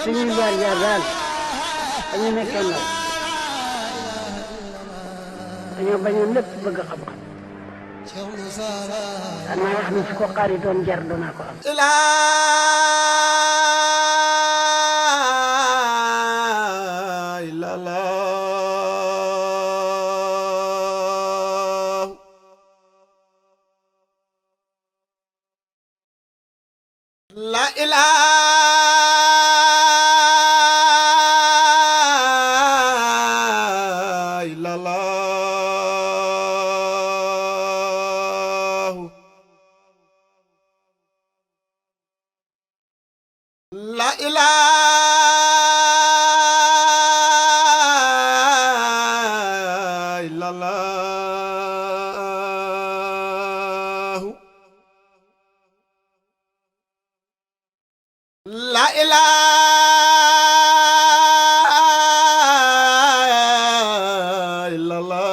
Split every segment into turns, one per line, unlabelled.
suñuy jaar-jaar daal dañu nekkee ndaw dañoo bañoon lépp bëgg xam-xam danaa wax ne su ko xaari doon jar danaa ko am.
La ilaha illallah. La ilaha illallah. La ilaha illallah.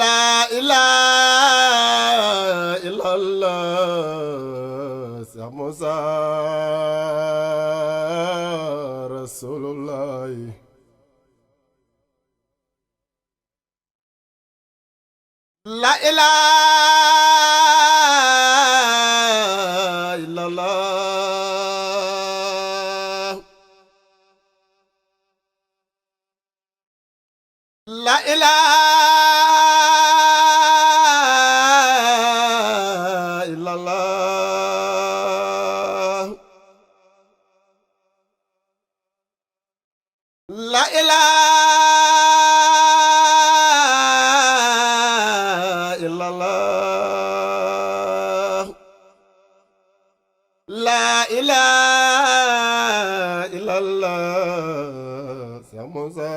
La ilaha illallah. Cheikh Moussa Rasulullah. La ilaha illallah. La ilaha illallah. La ilaha illallah. La ilaha illallah. Cheikh Moussa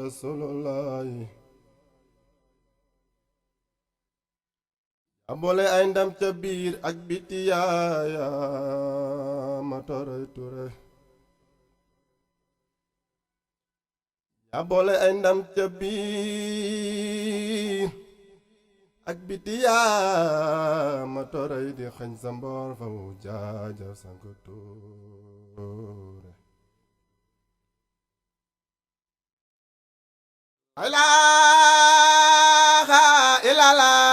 Rasulullah. Abole ay ndam ca biir ak biti yaaya ma tore ture. Abole ay ndam ca biir ak biti yaa ma toray di xañ sa mboor fa wu jaaja sank tuure. La ilaha illallah.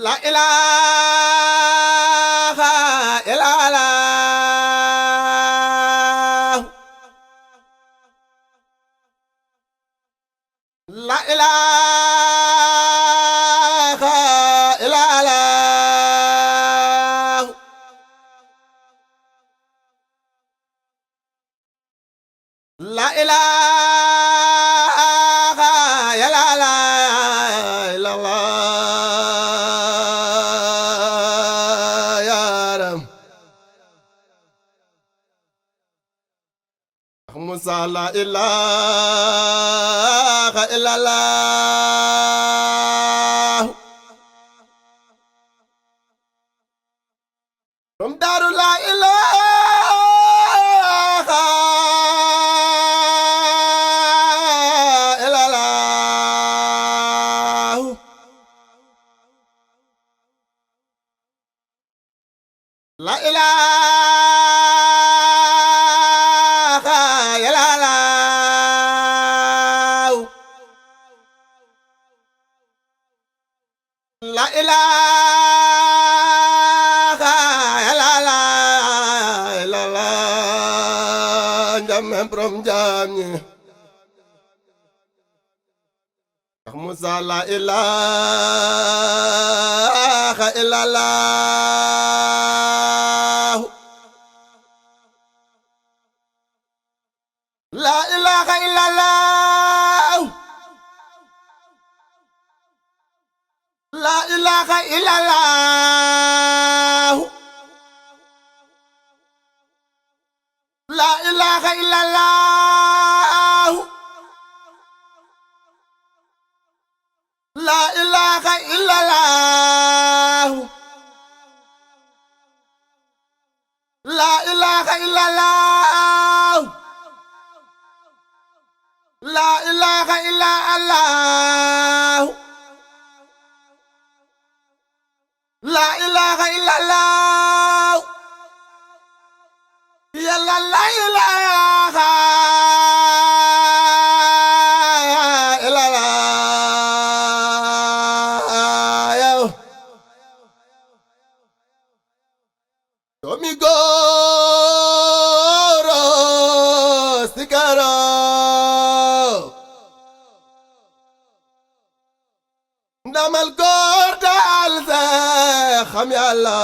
La ilaha illallah. La ilaha illallah. La ilaha illallah ya Ram. Moussa la ilaha illallah. From Daaru la ilaha illallah. La ilaha illallah. La ilaha illallah. Njamem prom jamni. Cheikh Moussa la ilaha illallah. La ilaha illallah. La ilaha illallah. La ilaha illallah. La ilaha illallah. La ilaha illallah. La ilaha illa allah la ilaha illa allah yàlla la ilaha illa allah yow doomi góoro sikaro ndamal góor daal sa xam yàlla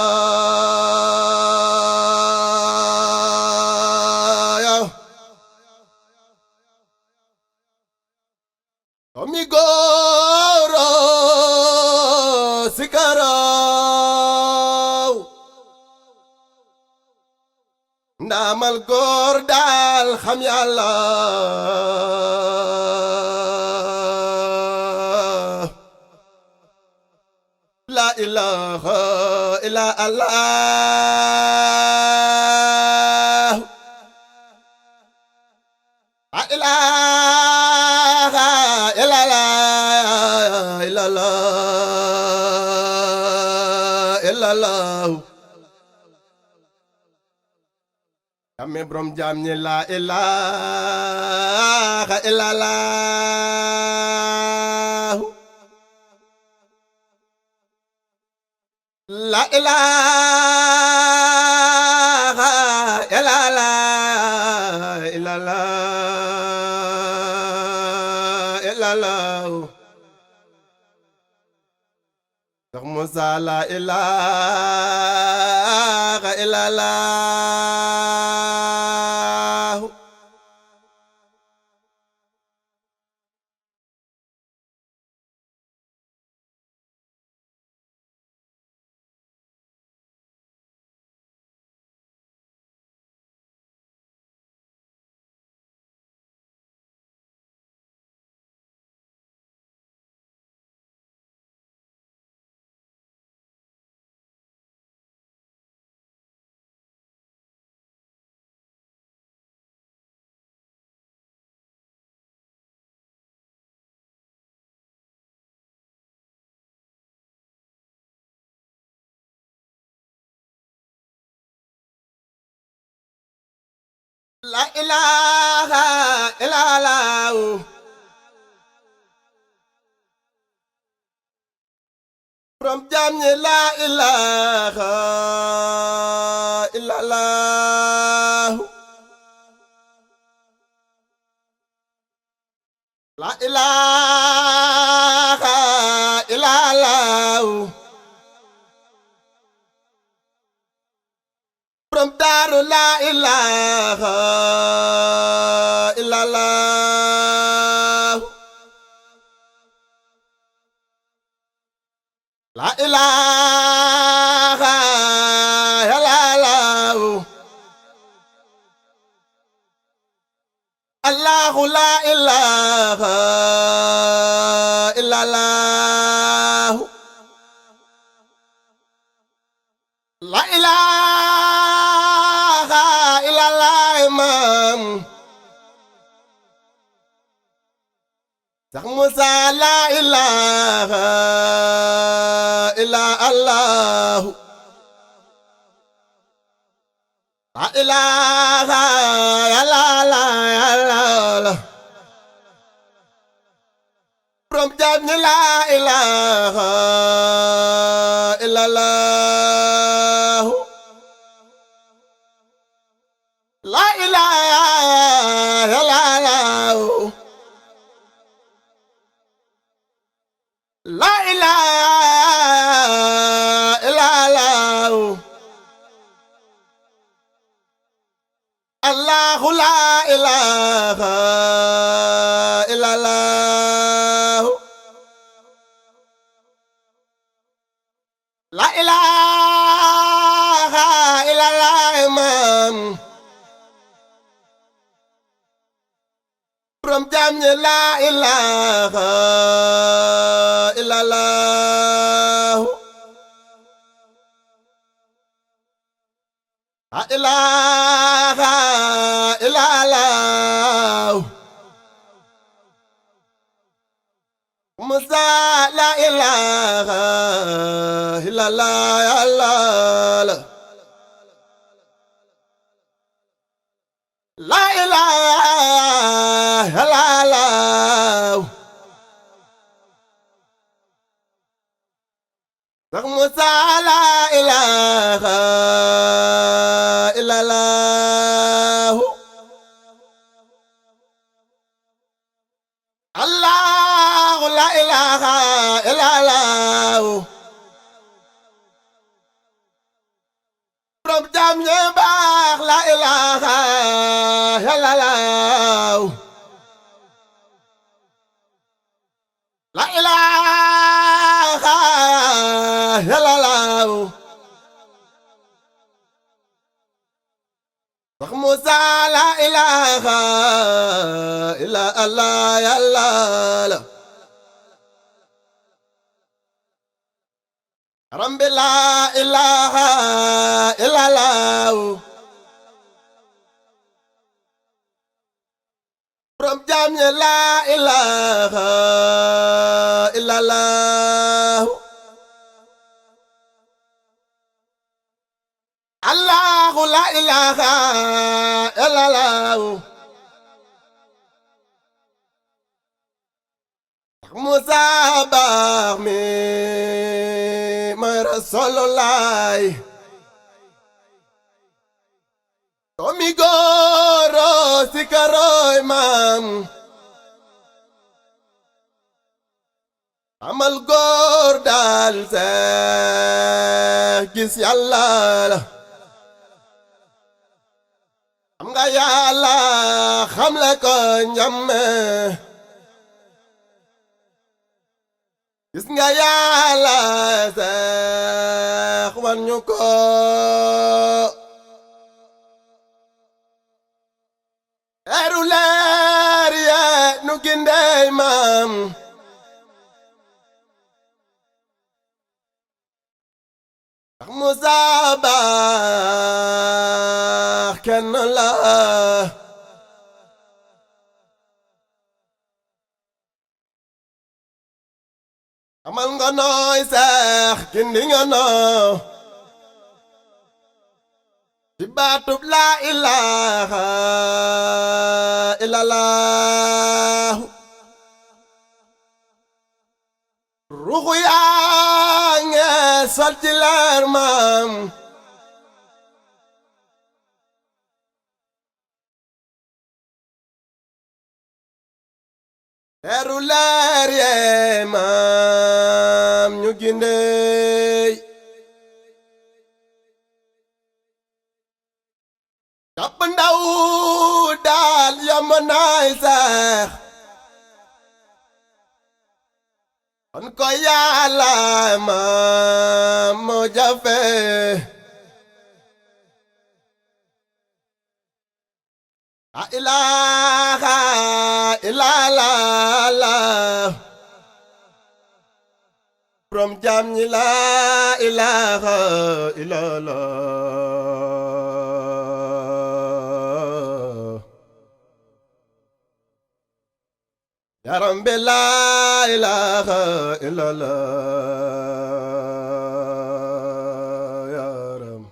yow doomi góoro sikaro ndamal góor daal xam yàlla la ilaha illa allah la ilaha illa allah Yàlla borom jaam ñi la ilaha illa allah la ilaha illa allah Seex Musa la ilaha illa allah la ilaha illa allah borom jaam ñi la ilaha illa allah la ilaha illa allah borom daaru la ilaha illa allah la ilaha illa allah allah la ilaha illa allah la ilaha illa allah imam Seex Musa la ilaha illa allah la ilaha illa allah borom jaam ñi la ilaha illa allah la ilaha illa allah la ilaha illa allah allah la ilaha illa allah la ilaha illa allah imam borom jaam ñi la ilaha illa allah la ilaha illa allah Musa la ilaha illallah ya Allah la ilaha illallah Ndax Musa la ilaha illallah Allah la ilaha illallah borom jaam ñe baax la ilaha illallah la ilaha illallah Ndax Musa la ilaha illallah ya Allah Rambi la ilaha illallah borom jaam ñe la ilaha illallah Allah la ilaha illallah Musa baax mi mooy Rasulullah doomi góoro si karoy maam amal góor daal seex gis Yàlla la xam nga Yàlla xam le ko ñamme gis nga Yàlla seex wan ñu ko leeru leer ye nu gindey maam ndax Musa baax kenn la amal nga nooy seex gindi nga noo ci baatub la ilaha illallah ruuxu yaa nge sol ci leer maam leeru leer yee maam ñu gindey jàpp ndaw daal yomb naay seex kon ko Yàlla maam moo jafe la ilaha illallah borom jaam ñi la ilaha illallah ya Rabbi la ilaha illallah ya Rabbi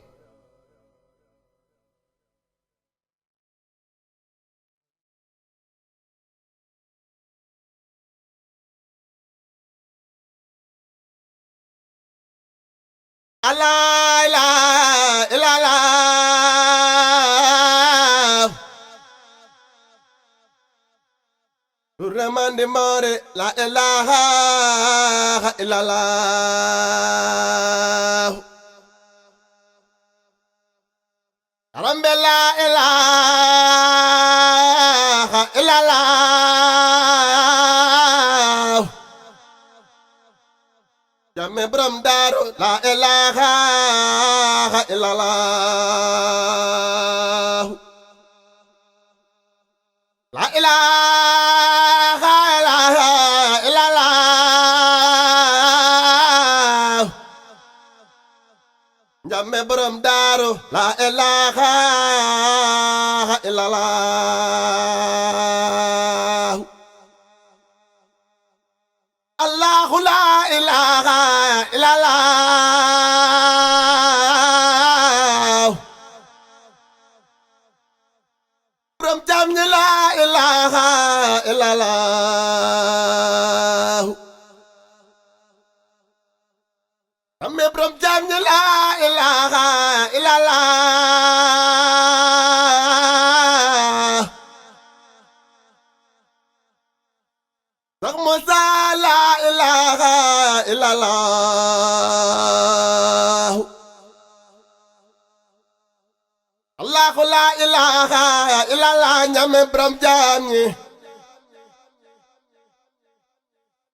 la ilaha illallah Ramande more la ilaha illallah Rambe la ilaha illallah Jame bram daru la ilaha illallah la ilaha illallah Jame bram daru la ilaha illallah الله لا إله إلا الله borom jaam ñi la ilaha illallah ame borom jaam ñi la ilaha illallah sax Musa la ilaha illallah Allahu la ilaha illallah ñame borom jaam ñi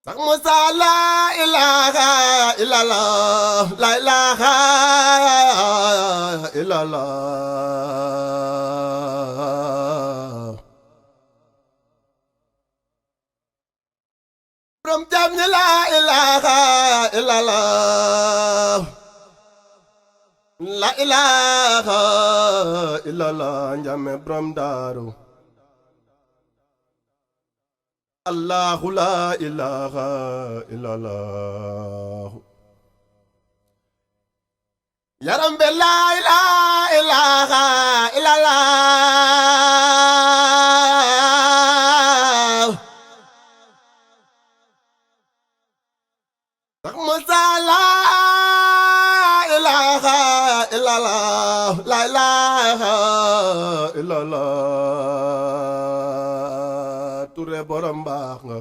sax Musa la ilaha illallah la ilaha illallah borom jaam ñi la ilaha illallah la ilaha illallah ñame borom daaru Allahu la ilaha illallah yaram be la ilaha illallah sax Musa la ilaha illallah la ilaha illallah ture borom baax nga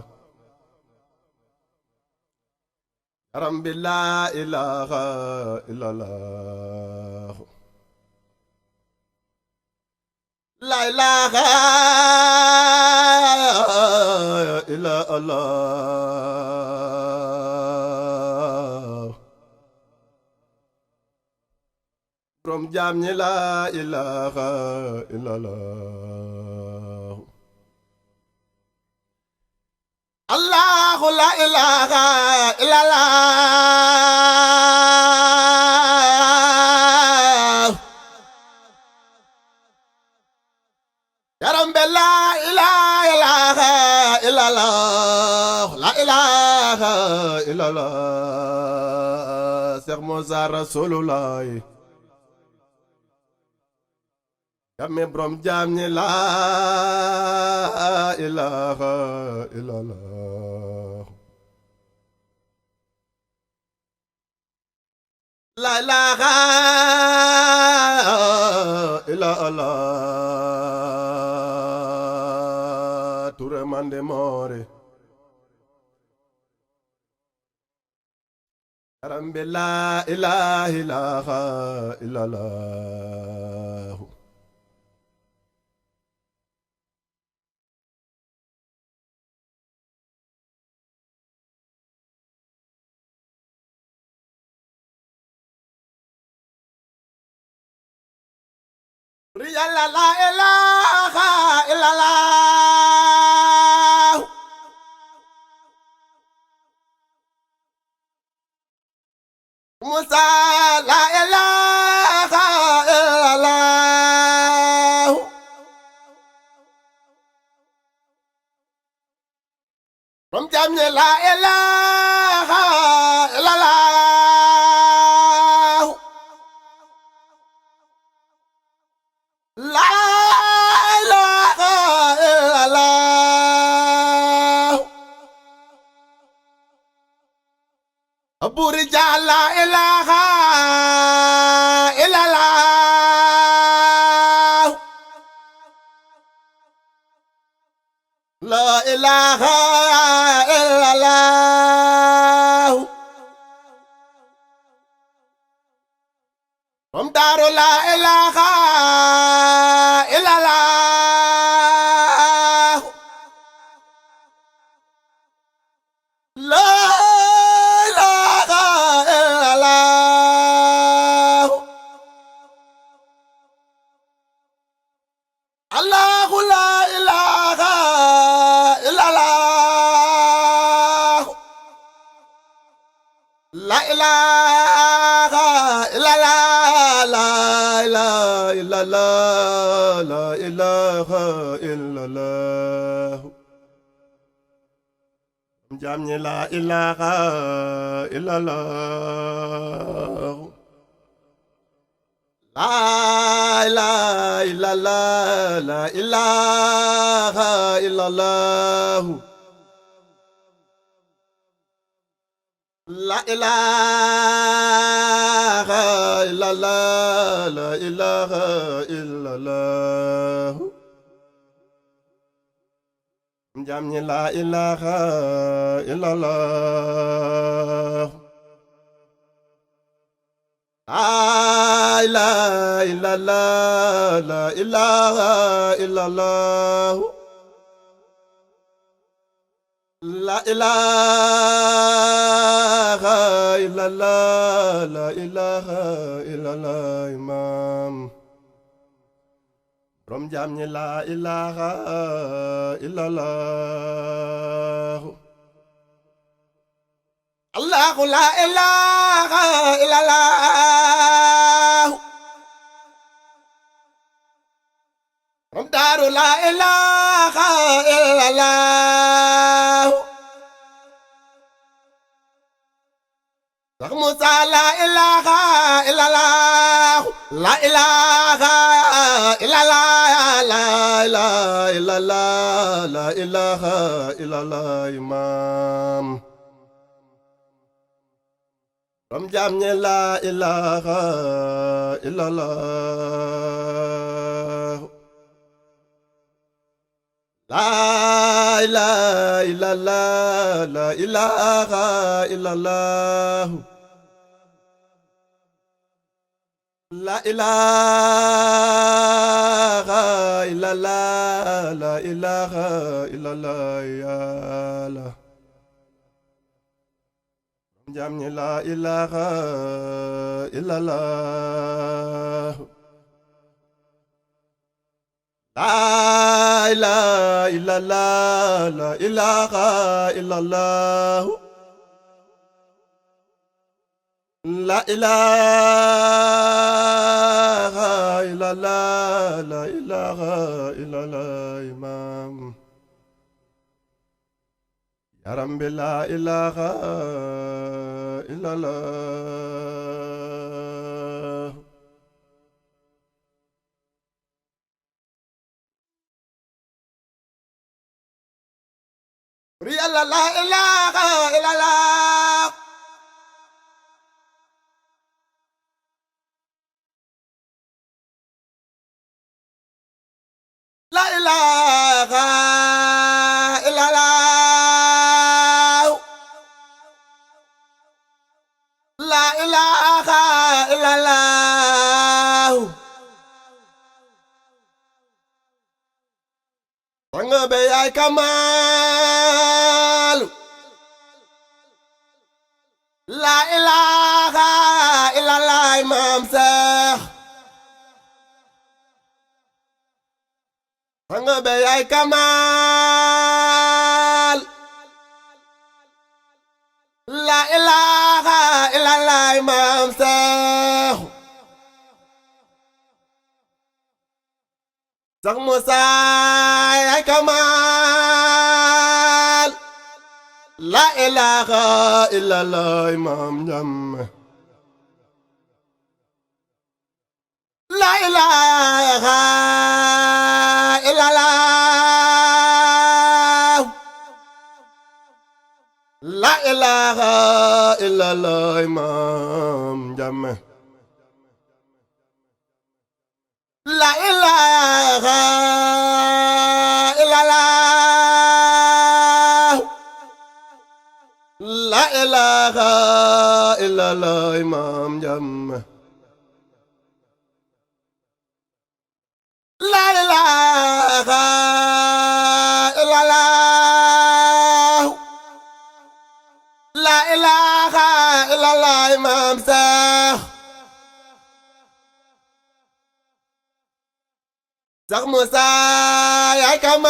yaram bi la ilaha illallah la ilaha illallah borom jaam ñi la ilaha illallah Allahu la ilaha illallah yaram be la ilaha illallah la ilaha illallah Cheikh Moussa Rasulullah yame borom jaam ñi la ilaha illallah la ilaha illallah ture mande more yaram be la ilaha illallah Yàlla la ilaha illallah Musa la ilaha illallah borom jaam ñi la ilaha illallah la ilaha illallah Abu Rijal la ilaha illallah la ilaha illallah Rom Daaru la ilaha illallah la ilaha illallah Allahu la ilaha illallah la ilaha illallah la ilaha illallah la ilaha illallah jaam ñi laa ilaaha illallah laa ilaaha illallah laa ilaaha illallah laa ilaaha illallah laa ilaaha illallah jaam ñi laa ilaaha illallah laa ilaaha illallah laa ilaaha illallah laa ilaaha illallah laa ilaaha illallah imaam borom jaam ñi laa ilaaha illallah allahu laa ilaaha illallah borom daaru laa ilaaha illallah sax Musa laa ilaaha illallah laa ilaaha illallah laa ilaaha illallah laa ilaaha illallah imaam borom jaam ñi laa ilaaha illallah laa ilaaha illallah laa ilaaha illallah laa ilaaha illallah laa ilaaha illallah yàlla jaam ñi laa ilaaha illallah laa ilaaha illallah laa ilaaha illallah laa ilaaha illallah laa ilaaha illallah imaam yaram bi laa ilaaha illallah yàlla laa ilaaha illallah laa ilaaha illallah laa ilaaha illallah sang be yaay Kamal laa ilaaha illallah maam Seex sang be yaay Kamal laa ilaaha illallah maam Seex sax Musa yaay Kamal laa ilaaha illallah maam Jamme laa ilaaha illallah laa ilaaha illallah maam Jamme laa ilaaha illallah laa ilaaha illallah maam Jamme laa ilaaha illallah laa ilaaha illallah maam Seex sax Musa yaay Kamaalu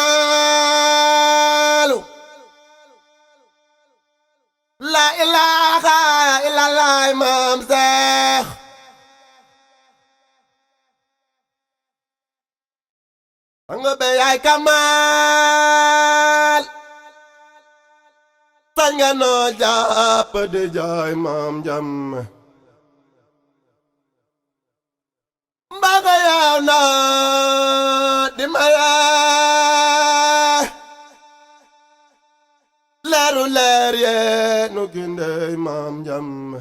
laa ilaaha illallah maam Seex sang be yaay Kamaal bañ nga noo jàpp di jooy maam Jamme mbaa nga yeew na di maye leeru leer yee nu gindey maam Jamme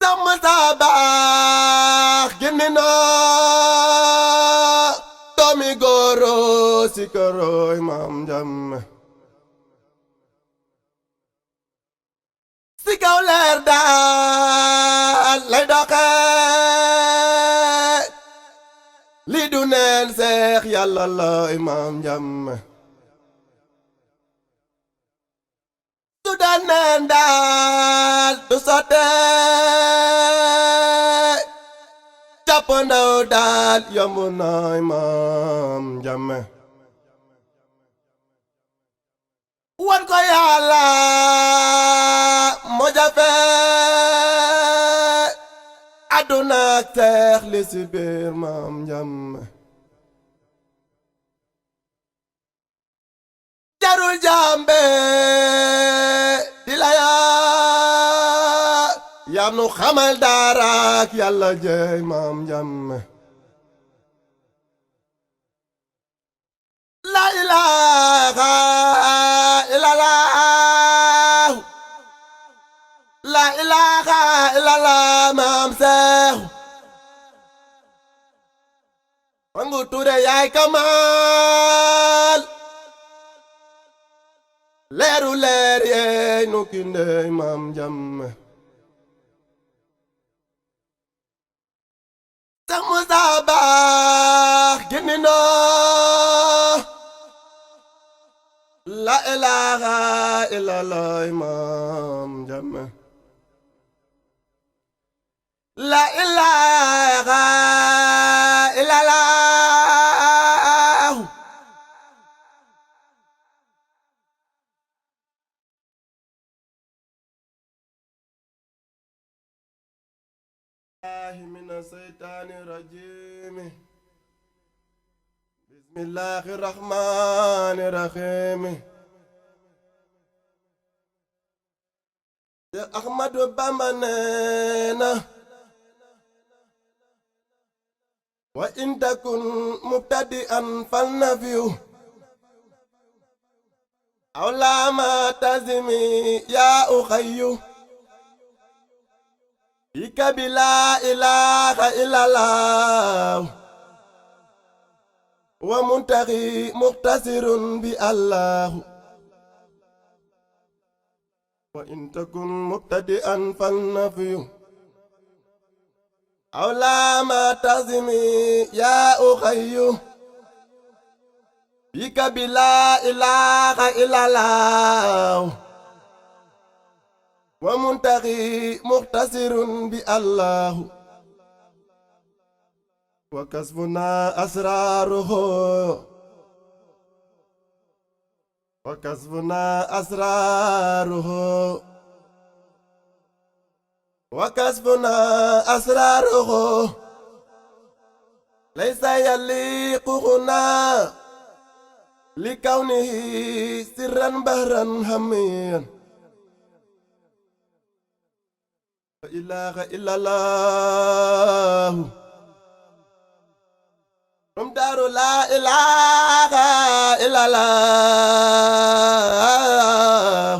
sàmm sa baax gindi noo doomi góoro si kërooy maam Jamme si kaw leer daal lay doxe li du neen seex yàlla looy maam Jamme su daan neen daal du sotte jàpp ndaw daal yomb nooy maam Jamme wan ko yàlla moo jafe àdduna ak teex li si biir maam Jamme jarul jàmbe di la yaa nu xamal dara ak yàlla jey maam Jamme la ilaha illallah la ilaha illallah maam Seex Wangu Ture yaay kamal leeru leer yeey nu kindey maam Jamme Seex Musa baax gindi noo la ilaha illallah maam Jamme la ilaha illallah mina seytaani rajiim bismillahi rahmaani rahiim Seex Ahmadu Bamba neena wa in takun mubtadi'an fal nafyu aw lama tazimi ya ukhayyu bika bi la ilaha illallah wa muntahi mukhtasirun bi Allah wa in takun mubtadi'an fal nafyu aw lama tazimi ya ukhayyu bika bi la ilaha illallah wa muntahi mukhtasirun bi Allah wa kasfuna asraruhu wa kasfuna asraruhu wa kasfuna asraruhu laysa yaliquhuna likawnihi sirran bahran hamiyan la ilaha illallah rum daru la ilaha illallah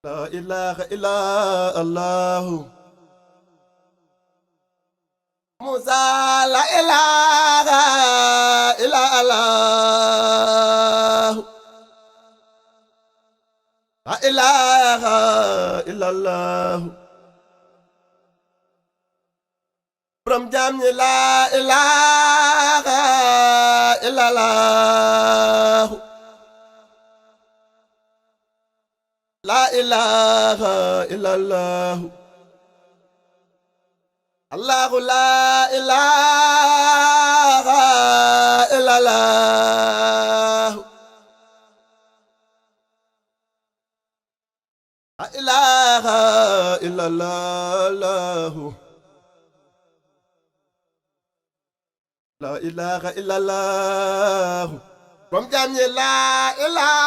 la ilaha illallah Musa la ilaha illallah la ilaha illallah Borom jaam ñi la ilaha illallah la ilaha illallah Allahu la ilaha illallah la ilaha illallah la ilaha illallah bam jaam ñi la ilaha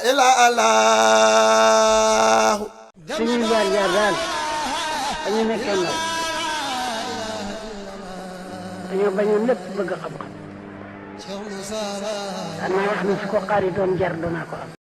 illallah
suñuy jaar-jaar daal dañu nekkee ndaw dañoo bañoon lépp bëgg xam-xam. daan naa wax ne su ko xaar yi doon jar danaa ko am.